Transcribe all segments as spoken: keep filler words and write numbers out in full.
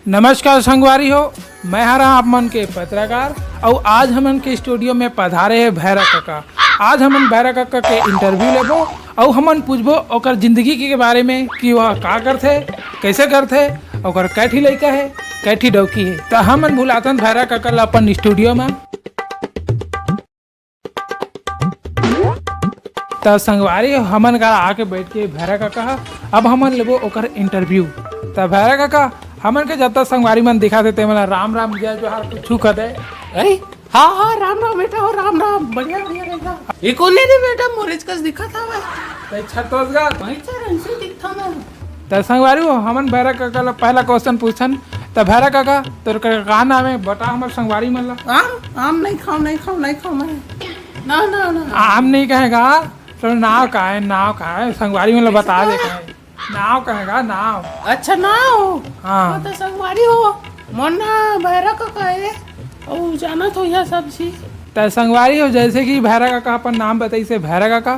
नमस्कार संगवारी हो, मैं हरा आप मन के पत्रकार। अउ आज हमन के स्टूडियो में पधारे हे भैरा कका। आज हमन भैरा कका के इंटरव्यू लेबो अउ हमन पूछबो ओकर जिंदगी के बारे में कि वह का करथे, कैसे करथे, ओकर कै ठी लइका हे, कै ठी डौकी हे। त हमन बुलाथन भैरा कका ल अपन स्टूडियो में। त संगवारी हो, हमन करा आके बैठ के भैरा कका ह, अब हमन लेबो ओकर इंटरव्यू। त भैरा कका, हमन के जब तक संगवारी मन दिखा देते, मतलब राम राम, जय जोहार, कुछ कर दे। अरे, हाँ, हाँ, राम राम बेटा हो, राम राम, बढ़िया, बढ़िया बेटा। ये कोन ए रे बेटा, मोरेच कस दिखत हवय। त छत्तीसगढ़। भाई सर, ऐसे दिखता मैं। त संगवारी हो, हमन भैरा कका ल पहला क्वेश्चन पूछन। त भैरा कका, तोर का, का नाम हे? बता हमर संगवारी मन ल। आम, आम नहीं खाओ, नहीं खाओ, नहीं खाओ मैं। ना, ना, ना। आम नहीं कहेगा, तो नाव का हे, नाव का हे? संगवारी मन ल बता दे का हे। नाव कहेगा, नाव। अच्छा, नाव? हाँ। हाँ, तो संगवारी हो, मोर नाम भैरा कका हे, अउ जानत हो यह सब चीज। त संगवारी हो, जैसे कि भैरा कका अपन नाम बताइस हे भैरा कका,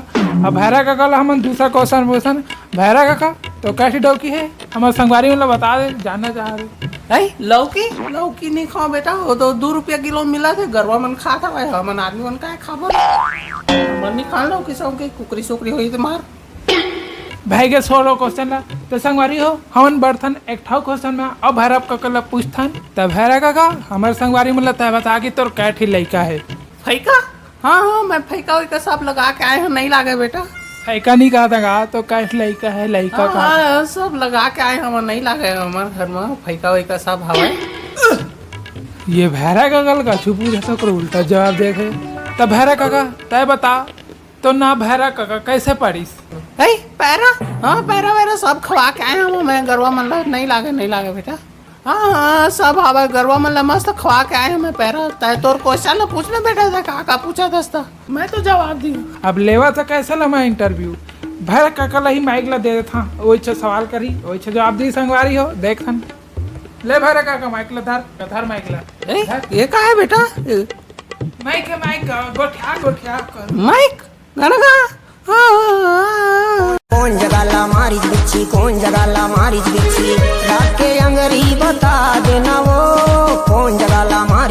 अब भैरा कका ल हमन दूसरा क्वेश्चन पूछन। भैरा कका, तोर कै ठी डौकी हे? हमर संगवारी मन ल बता दे, जानना चाह रहे। है, लौकी? लौकी नहीं खाओ बेटा, वो तो दू रुपया किलो मिलत हे, गरवा मन खात हवय, हमन आदमी मन काय खाबो? हमन नहीं खान लौकी सौकी, कुकरी सुकरी होही त मार। भाई के सोलो क्वेश्चन ला, त संगवारी हो, हमन बढ़थन एक ठा क्वेश्चन में, अब भैरा कका ल पूछथन। त भैरा कका, हमर संगवारी मन ल तय बता कि तोर कै ठी लइका हे? फैका? हाँ, हाँ, मैं फैका वैका सब लगा के आए हूँ, नहीं लागे बेटा। फैका नहीं कहा था का, तो कै ठी लइका हे, लइका हाँ, का? हाँ, सब लगा के आए हूँ, नहीं लागे हमारे घर में फैका वैका सब हवय। ये भैरा कका ल कछु पूछे त ओकर उल्टा जवाब देथे। त भैरा कका, तय बता, तोर नाव भैरा कका कैसे पड़िस? है, पैरा? हाँ, पैरा वैरा सब खवा के आए हूँ मैं, गरवा मन ला, नहीं लागे, नहीं लागे बेटा। हाँ, हाँ, सब हवय, गरवा मन ला मस्त खवा के आए हूँ मैं पैरा। तय तोर क्वेश्चन ला पूछ ना बेटा, तय का का पूछत हस त मैं तो जवाब दिहूँ। अब लेवत हे कैसे लमा इंटरव्यू? भैरा कका ल ही माइक ला दे देथन, ओइच सवाल करही, ओइच जवाब दिही संगवारी हो, देखन। ले भैरा कका माइक ला धर, धर माइक ला। ए, धर। ये का हे बेटा? ए, माइक हे, माइक, गोठिया, गोठिया कर। माइक? गाना गा। हाँ, हाँ, हाँ, हाँ। कोन जगह ला मारिच बिच्छी, कोन जगह ला मारिच बिच्छी, रात के अंगरी बता।